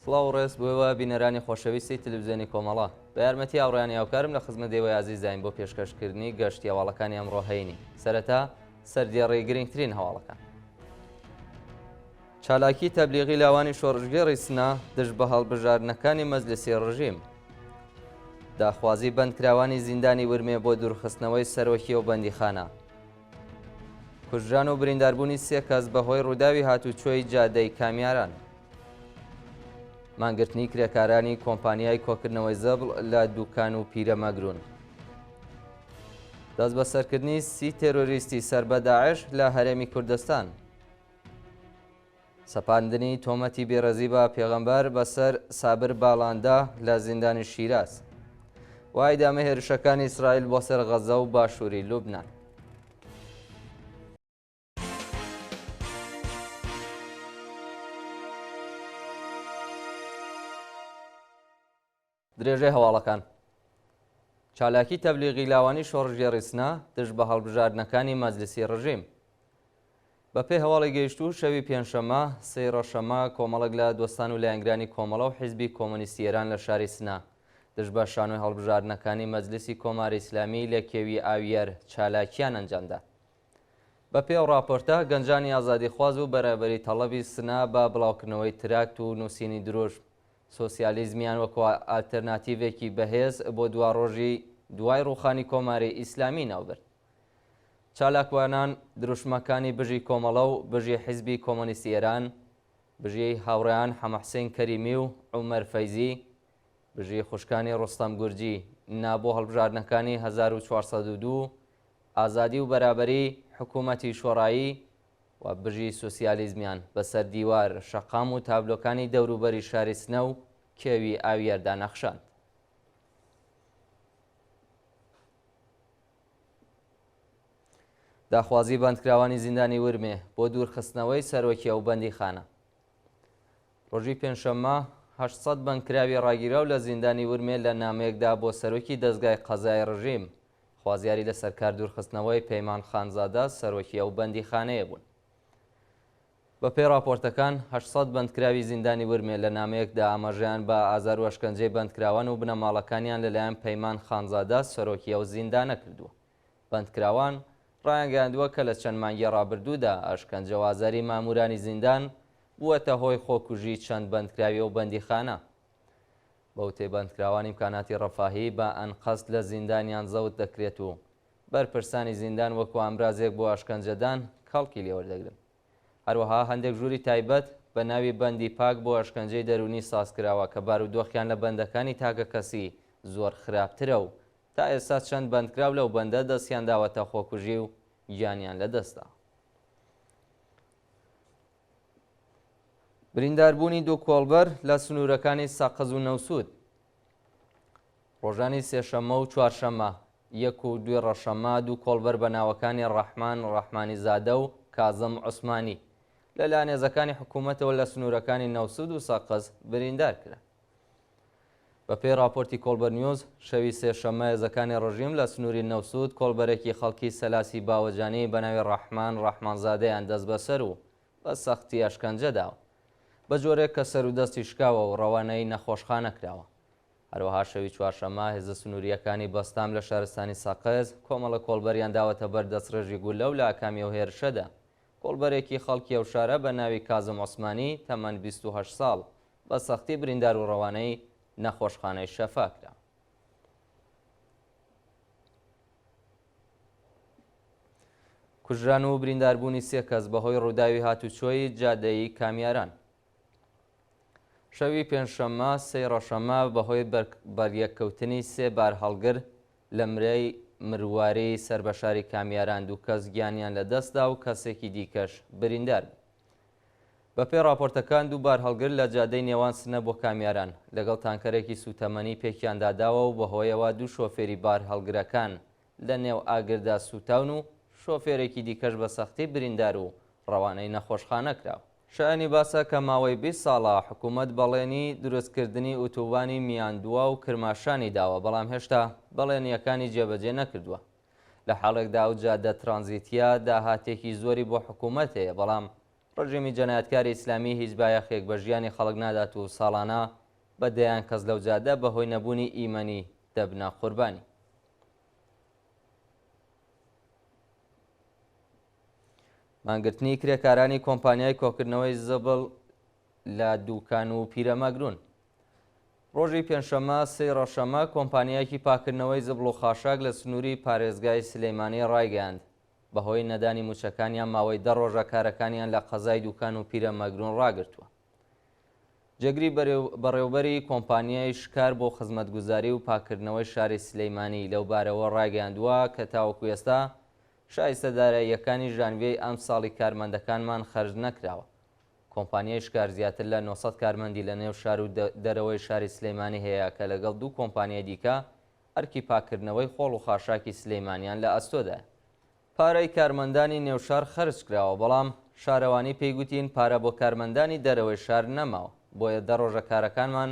سڵاو و ڕێز بۆ ئێوە بینەرانی خۆشەویستی تلویزیۆنی کۆمەڵە. بە یارمەتی هاوڕێیانی هاوکارم لە خزمەت ئێوەی ئازیزداین بۆ پێشکەشکردنی گەشتی هەواڵەکانی ئەمڕۆ هەینی. سەرەتا سەردێڕی گرنگترین هەواڵەکان. چالاکی تەبلیغی لاوانی شۆڕشگێڕی سنە دژ بە هەڵبژاردنەکانی مەجلسی ڕژیم. داخوازی بەندکراوانی زیندانی ورمێ بۆ دوورخستنەوەی سەرۆکی ئەو بەندیخانە. کوژران و برینداربوونی سێ کەس بەهۆی ڕووداوی هاتووچۆی جادەی کامیاران. مانگرتنی کرێکارانی کۆمپانیای کۆکردنەوەی زبڵ لە دوکان و پیرەمەگرون. دەستبەسەرکردنی سی تێرۆریستی سەر بە داعش لە هەرێمی کوردستان. سەپاندنی تۆمەتی بێڕێزی بە پێغەمبەر بەسەر سابر باڵاندا لە زیندانی شیراز و ئیدامەی هێرشەکانی ئیسرائیل بۆ سەر غەزە و باشووری لوبنان. درێژەی هەواڵەکان چالاکی تەبلیغی لاوانی شۆڕشگێڕی سنە دژ بە هەڵبژاردنەکانی مەجلسی ڕژیم بە پێی هەواڵی گەیشتوو شەوی پێنجشەممە سێی ڕەشەمە کۆمەڵێک لە دۆستان و لایەنگرانی کۆمەڵە و حیزبی کۆمۆنیستی ئێران لە شاری سنە دژ بە شانۆی هەڵبژاردنەکانی مەجلسی کۆماری ئیسلامی لە کێوی ئاویەر چالاکیان ئەنجامدا. بە پێی ئەو ڕاپۆرتە، گەنجانی ئازادیخواز و بەرابەری تەڵەبی سنە بە بڵاوکردنەوەی تراکت و نووسینی دروشم، سۆسیالیزمیان وەکوو ئالترناتیڤێکی بەهێز بۆ دواڕۆژی دوای ڕووخانی کۆماری ئیسلامی ناوبرد. چالاکوانان دروشمەکانی بژی کۆمەڵە و بژی حیزبی کۆمۆنیستی ئێران، بژی هاوڕێیان حەمەحسین کەریمی و عومەر فەیزی، بژی خوشکانی ڕۆستەم گورجی، نا بۆ هەڵبژاردنەکانی 1402، ئازادی و بەرابەری، حکوومەتی شۆڕایی و بژی سۆسیالیزمیان بەسەر دیوار، شەقام و تابلۆکانی دەوروبەری شاری سنە و کێوی ئاویەردا نەخشاند. داخوازی بەندکراوانی زیندانی ورمێ بۆ دوورخستنەوەی سەرۆکی ئەو بەندیخانە. ڕۆژی پێنجشەممە 800 بەندکراوی ڕاگیراو لە زیندانی ورمێ لە نامەیەکدا بۆ سەرۆکی دەزگای قەزای ڕژیم خوازیاری لە سەرکار دوورخستنەوەی پەیمان خانزادە سەرۆکی ئەو بەندیخانەیە بوون. بەپێی ڕاپۆرتەکان، 800 بەندکراوی زیندانی ورمێ لە نامەیەکدا ئاماژەیان بە ئازار و ئەشکەنجەی بەندکراوان و بنەماڵەکانیان لەلایەن پەیمان خانزادە سەرۆکی ئەو زیندانە کردووە. بەندکراوان ڕایانگەیاندووە کە لە چەند مانگی ڕابردوودا ئەشکەنجە و ئازاری ماموورانی زیندان بووەتە هۆی خۆکوژی چەند بەندکراوی ئەو بەندیخانە. بەوتەی بەندکراوان ئیمکاناتی ڕەفاهی بە ئەنقەست لە زیندانیان زەوت دەکرێت و بەرپرسانی زیندان وەکو ئامرازێک بۆ ئەشکەنجەدان کەڵکی لێوەردەگرن. هەروەها هەندێک ژووری تایبەت بە ناوی بەندی پاک بۆ ئەشکەنجەی دەروونی سازکراوە کە بارودۆخیان لە بەندەکانی تاکەکەسی زۆر خراپترە و تا ئێستا چەند بەندکراو لەو بەندە دەستیان داوەتە خۆکوژی و گیانیان لەدەستداوە. برینداربوونی دوو کۆڵبەر لە سنوورەکانی سەقز و نەوسوود. ڕۆژانی سێشەممە و چوارشەممە، یەک و دووی ڕەشەممە، دوو کۆڵبەر بە ناوەکانی ڕەحمان ڕەحمانیزادە و کازم عوسمانی لەلایەن هێزەکانی حکوومەتەوە لە سنوورەکانی نەوسوود و سەقز بریندار کران. بەپێی ڕاپۆرتی کۆڵبەر نیوز، شەوی سێشەممە هێزەکانی ڕژیم لە سنووری نەوسوود کۆڵبەرێکی خەڵکی سەلاسی باوەجانی بە ناوی ڕەحمان ڕەحمانزادەیان دەستبەسەر و بە سەختی ئەشکەنجە داوە بە جۆرێک کە سەر و دەستی شکاوە و ڕەوانەی نەخۆشخانە کراوە. هەروەها شەوی چوارشەممە هێزە سنوورییەکانی بەستام لە شارستانی سەقز کۆمەڵە کۆڵبەریان داوەتە بەر دەستڕێژی گوللە و لە ئاکامی ئەو هێرشەدا کۆڵبەرێکی خەڵکی ئەو شارە بە ناوی کازم عوسمانی تەمەن 28 ساڵ بە سەختی بریندار و ڕەوانەی نەخۆشخانەی شەفا کرا. کوژران و برینداربوونی سێ کەس بەهۆی ڕووداوی هاتوچۆی جادەی کامیاران. شەوی پێنجشەممە سێی ڕەشەمە بەهۆی بەریەککەوتنی سێ بارهەڵگر لە مرەی مرواری سەر بە شاری کامیاران دوو کەس گیانیان لەدەستدا و کەسێکی دیکەش بریندار بوو. بەپێی ڕاپۆرتەکان دوو بارهەڵگر لە جادەی نێوان سنە بۆ کامیاران لەگەڵ تانکەرێکی سووتەمەنی پێکیاندا داوە و بەهۆیەوە دوو شۆفێری بارهەڵگرەکان لە نێو ئاگردا سووتاون و شۆفێرێکی دیکەش بە سەختی بریندار و ڕەوانەی نەخۆشخانە کراوە. شایانی باسە کە ماوەی 20 ساڵە حکوومەت بەڵێنی دروستکردنی ئوتوبانی میاندوا و کرماشانی داوە، بەڵام هێشتا بەڵێنییەکانی جێبەجێ نەکردووە. لە حاڵێکدا ئەو جادە ترانزیتییە داهاتێکی زۆری بۆ حکوومەت هەیە، بەڵام. ڕژێمی جەنایەتکاری ئیسلامی هیچ بایەخێک بە ژیانی خەڵک نادات و ساڵانە بە دەیان کەس لەو جادە بەهۆی نەبوونی ئیمەنی دەبنە قوربانی. مانگرتنی کرێکارانی کۆمپانیای کۆکردنەوەی زبڵ لە دوکان و پیرەمەگرون. ڕۆژی پێنجشەممە سێی ڕەشەمە کۆمپانیایەکی پاککردنەوەی زبڵ و خاشاک لە سنووری پارێزگای سلێمانی ڕایگەیاند، بەهۆی نەدانی مووچەکانیان ماوەی دە ڕۆژە کارەکانیان لە قەزای دوکان و پیرەمەگرون ڕاگرتووە. جێگری بەڕێوبەری کۆمپانیای شکار بۆ خزمەتگوزاری و پاککردنەوەی شاری سلیمانی لەوبارەوە ڕایگەیاندووە کە تاوەکو ئێستا شایستە داراییەکانی ژانویەی ئەمساڵی کارمەندەکانمان خەرج نەکراوە. کۆمپانیای شکار زیاتر لە 900 کارمەندی لە نێو شار و دەرەوەی شاری سلیمانی هەیە کە لەگەڵ دوو کۆمپانیای دیکە ئەرکی پاککردنەوەی خۆڵ و خاشاکی سلیمانیان لە ئەستۆدایە. پارەی کارمەندانی نێو شار خەرج کراوە، بەڵام شارەوانی پێی گوتین پارە بۆ کارمەندانی دەرەوەی شار نەماوە، بۆیە دە ڕۆژە کارەکانمان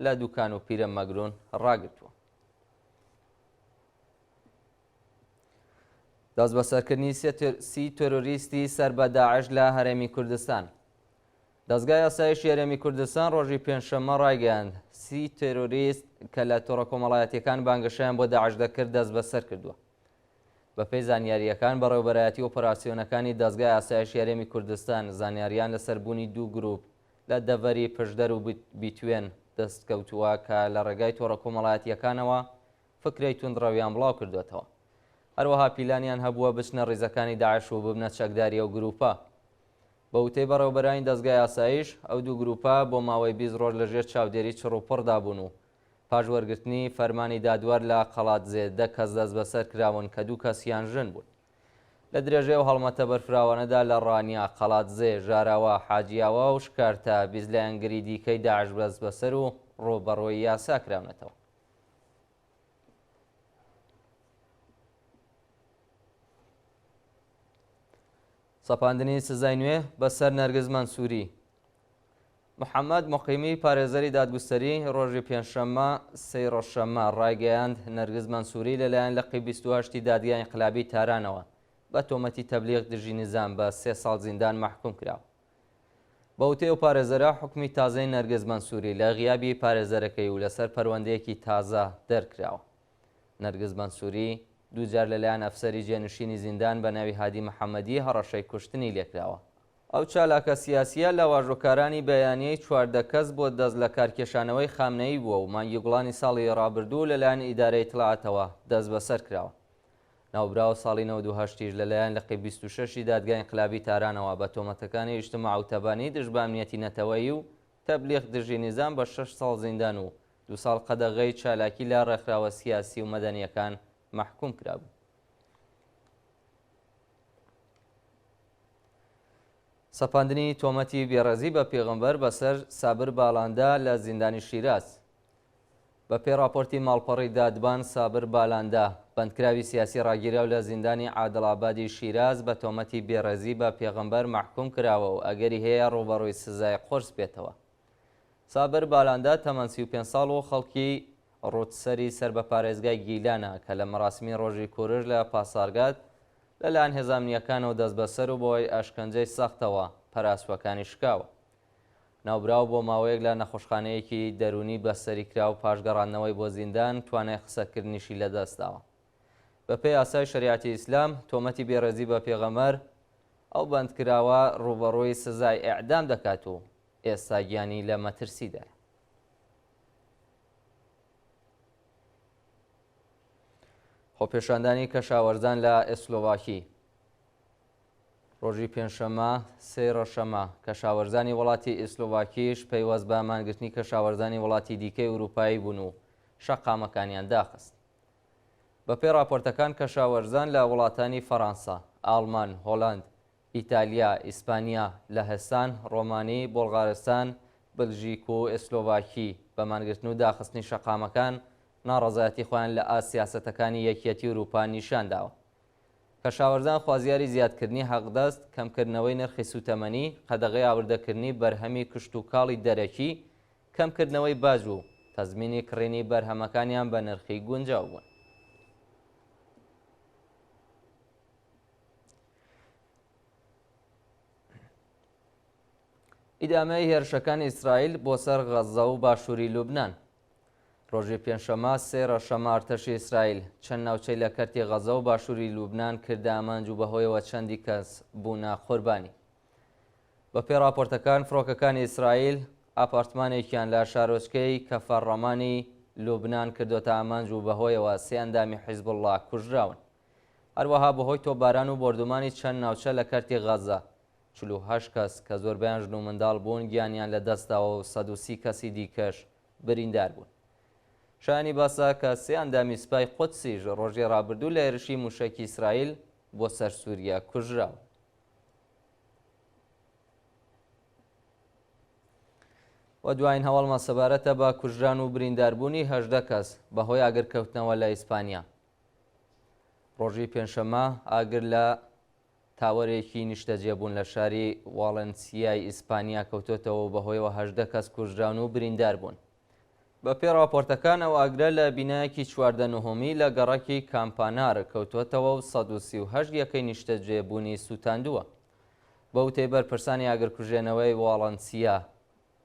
لە دوکان و پیرەمەگرون ڕاگرتووە. دەستبەسەرکردنی سی تێرۆریستی سەر بە داعش لە هەرێمی کوردستان. دەزگای ئاسایشی هەرێمی کوردستان ڕۆژی پێنجشەممە ڕایگەیاند، سی تێرۆریست کە لە تۆڕە کۆمەڵایەتییەکان بانگەشەیان بۆ داعش دەکرد دەستبەسەر کردووە. بەپێی زانیارییەکان، بەڕێوەبەرایەتی ئۆپەراسیۆنەکانی دەزگای ئاسایشی هەرێمی کوردستان زانیارییان لەسەر بوونی دوو گروپ لە دەڤەری پشدەر و بیتوێن دەستکەوتووە کە لە ڕێگای تۆڕە کۆمەڵایەتییەکانەوە فکرەی توندڕەویان بڵاوکردووەتەوە. هەروەها پیلانیان هەبووە بچنە ڕیزەکانی داعش و ببنە چەکداری ئەو گروپە. بە وتەی بەڕێوەبەرانی دەزگای ئاسایش، ئەو دوو گروپە بۆ ماوەی 20 ڕۆژ لەژێر چاودێری چڕوپڕدا بوون و پاش وەرگرتنی فەرمانی دادوەر لە قەڵادزێ دە کەس دەستبەسەر کراون کە دوو کەسیان ژن بوون. لە درێژەی ئەو هەڵمەتە بەرفراوانەدا لە ڕانیە، قەڵادزێ، ژاراوا، حاجیاوا و شکارتە 20 لایەنگری دیکەی داعش دەستبەسەر و ڕووبەڕووی یاسا کراونەتەوە. سەپاندنی سزای نوێ بەسەر نەرگز مەنسووری. محەممەد موقیمی پارێزەری دادگوستەری ڕۆژی پێنجشەممە سێی ڕەشەممە ڕایگەیاند، نەرگز مەنسووری لەلایەن لقی 28 ی دادگای ئینقلابی تارانەوە بە تۆمەتی تەبلیغ دژی نیزام بە سێ ساڵ زیندان مەحکووم کراوە. بە وتەی ئەو پارێزەرە، حوکمی تازەی نەرگز مەنسووری لە غیابی پارێزەرەکەی و لەسەر پەروەندەیەکی تازە دەرکراوە. نەرگز مەنسووری دووجار لەلایەن ئەفسەری جێنشینی زیندان بە ناوی هادی محەممەدی هەڕەشەی کوشتنی لێکراوە. ئەو چالاکە سیاسییە لە واژۆکارانی بەیانیەی 14 کەس بۆ دەست لەکارکێشانەوەی خامنەیی بووە و مانگی گوڵانی ساڵی ڕابردوو لەلایەن ئیدارەی ئیتڵاعاتەوە دەستبەسەر کراوە. ناوبراو ساڵی 98 یش لەلایەن لقی 26 ی دادگای ئینقلابی تارانەوە بە تۆمەتەکانی ئیجتماع و تەبانی دژ بە ئەمنیەتی نەتەوەیی و تەبلیغ دژی نیزام بە شەش ساڵ زیندان و دوو ساڵ قەدەغەی چالاکی لە ڕێکخراوە سیاسی و مەدەنییەکان مەحکووم کرابوو. سەپاندنی تۆمەتی بێڕێزی بە پێغەمبەر بەسەر سابر بالاندا لە زیندانی شیراز. بە پێی ڕاپۆرتی ماڵپەڕی دادبان سابر بالاندا، بەندکراوی سیاسی ڕاگیراو لە زیندانی عادڵئابادی شیراز بە تۆمەتی بێڕێزی بە پێغەمبەر مەحکوم کراوە و ئەگەری هەیە ڕووبەڕووی سزای قورس بێتەوە. سابر بالاندا تەمەن 35 ساڵ و خەڵکی ڕوودسەری سەر بە پارێزگای گیلانە کە لە مەراسمی ڕۆژی کورش لە پاسارگاد لەلایەن هێزە ئەمنییەکانەوە دەستبەسەر و بەهۆی ئەشکەنجەی سەختەوە پەراسووەکانی شکاوە. ناوبراو بۆ ماوەیەک لە نەخۆشخانەیەکی دەروونی بەستەری کرا و پاش گەڕاندنەوەی بۆ زیندان توانای قسەکردنیشی لەدەستداوە. بەپێی یاسای شەریعەتی ئیسلام، تۆمەتی بێڕێزی بە پێغەمبەر ئەو بەندکراوە ڕووبەڕووی سزای ئێعدام دەکات و ئێستا گیانی لە مەترسیدایە. خۆپێشاندانی کەشاوەرزان لە ئێسلۆڤاکی. ڕۆژی پێنجشەممە سێی ڕەشەمە، کەشاوەرزانی وڵاتی ئیسلۆڤاکیش پەیوەست بە مانگرتنی کەشاوەرزانی وڵاتی دیکەی ئورووپایی بوون و شەقامەکانیان داخست. بەپێی ڕاپۆرتەکان کەشاوەرزان لە وڵاتانی فەرانسە، ئاڵمان، هۆلەند، ئیتالیا، ئیسپانیا، لەهستان، ڕۆمانی، بوڵغارستان، بلژیک و ئیسلۆڤاکی بە مانگرتن و داخستنی شەقامەکان ناڕەزایەتی خۆیان لە ئاست سیاسەتەکانی یەکیەتی ئورووپا نیشان داوە. کەشاوەرزان خوازیاری زیادکردنی حەقدەست، کەمکردنەوەی نرخی سووتەمەنی، قەدەغەی هاوردەکردنی بەرهەمی کشتوکاڵی دەرەکی، کەمکردنەوەی باج و تەزمینی کڕینی بەرهەمەکانیان بە نرخی گونجاو بوون. ئیدامەی هێرشەکانی ئیسرائیل بۆ سەر غەززە و باشووری لوبنان. ڕۆژی پێنجشەممە سێ ڕەشەمە ئەرتەشی ئیسرائیل چەند ناوچەی لە کەرتی غەززە و باشووری لوبنان کردە ئامانج و بەهۆیەوە چەندی کەس بوونە قوربانی. بەپێی ڕاپۆرتەکان فڕۆکەکانی ئیسرائیل ئاپارتمانێکیان لە شارۆچکەی کەفەرڕەمانی لوبنان کردۆتە ئامانج و بەهۆیەوە سێ ئەندامی حیزبوڵڵا کوژراون. هەروەها بەهۆی تۆپباران و بۆردومانی چەند ناوچە لە کەرتی غەززە 48 کەس کە زۆربەیان ژن و منداڵ بوون گیانیان لەدەستداوە و 130 کەسی دیکەش بریندار بوون. شایانی باسە کە سێ ئەندامی سوپای قودسیش ڕۆژی ڕابردوو لە هێرشی مووشەکی ئیسرائیل بۆ سەر سووریا کوژراون. و دوایین هەواڵمان سەبارەتە بە کوژران و برینداربوونی 18 کەس بەهۆی ئاگرکەوتنەوە لە ئیسپانیا. ڕۆژی پێنجشەممە ئاگر لە تاوەرێکی نیشتەجێبوون لە شاری واڵنسیای ئیسپانیا کەوتۆتەوە و بەهۆیەوە 18 کەس کوژراون و بریندار بوون. بەپێی ڕاپۆرتەکان ئەو ئاگرە لە بینایەکی 14 نهۆمی لە گەڕەکی کامپانار کەوتووەتەوە و 138 یەکەی نیشتەجێبوونی سووتاندووە. بە وتەی بەرپرسانی ئاگرکوژێنەوەی واڵنسیا،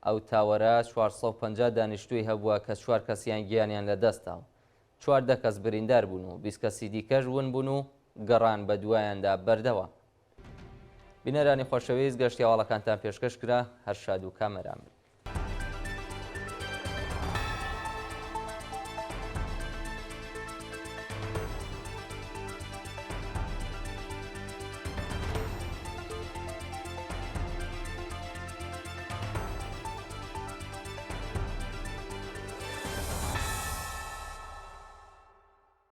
ئەو تاوەرە 450 دانیشتووی هەبووە کە چوار کەسیان گیانیان لەدەستدا و 14 کەس بریندار بوون و 20 کەسی دیکەش ون بوون و گەڕان بەدوایاندا بەردەوام. بینەرانی خۆشەویست گەشتی هەواڵەکانتان پێشکەش کرا، هەر شاد و کامەران بن.